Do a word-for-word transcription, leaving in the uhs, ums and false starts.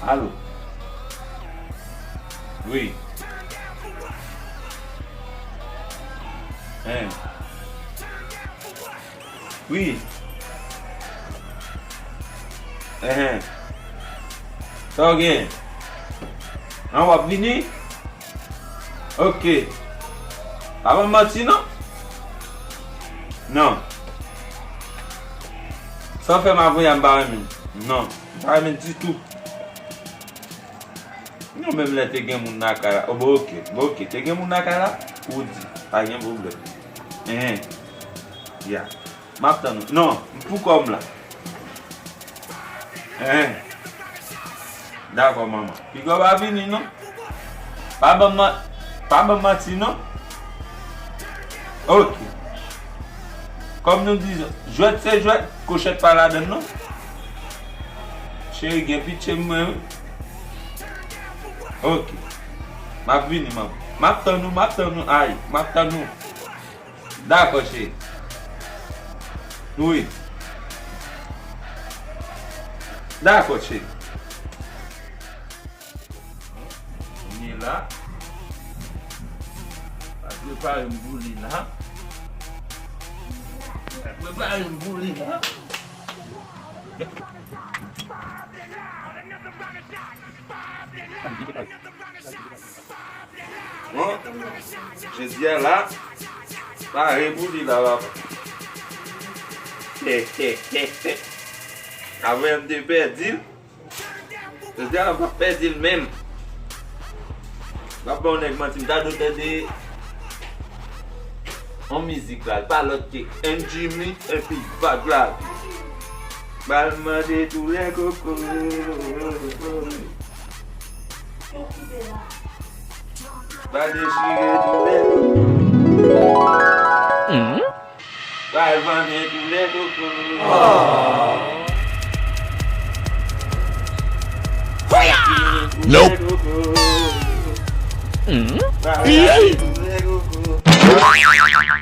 Alo. Wi. Hein. Wi. Enhen. Sa w gen? An, w ap vini? Oke. Pa ban m manti non. Non. Sa w fè m avè a, m pa renmen. Non. M pa renmen ditou. Non, menm lè te gen moun lakay la. O, bon, oke. Bon, oke. Te gen moun lakay la? Ou di. Pa gen pwoblèm. Enhen. Ya. M ap tann ou. Non, m pou kò m la. Enhen. Dakò, manman. Piga w pa vini, non. Pa ban m man-, pa ban m manti, non. Oke. Kòm nou di, jwèt se jwèt, kwochèt pa ladann, non. Cheri, gen pitye mwen, wi. Oke. M ap vini, manman. M ap tann ou, m ap tann ou. Ay, m ap tann ou. Dakò, cheri. Wi. Dakò, cheri. Vini la. Al prepare m pou li la. Al prepare m pou li la. Bon, jodi a la, pare pou li la, papa. Avè m te pèdi l. Jodi a la, m p ap pèdi l menm. M ap ba yon nèg manti, m ta dwe tande yon mizik la, li pa lòt ke N G Mix epi Vag Lavi. Bal mande tou lè koko. Bal dechire tou lè koko. Bal vanyen tou lè koko. Bal vanyen tou lè koko. Bal vanyen tou lè koko.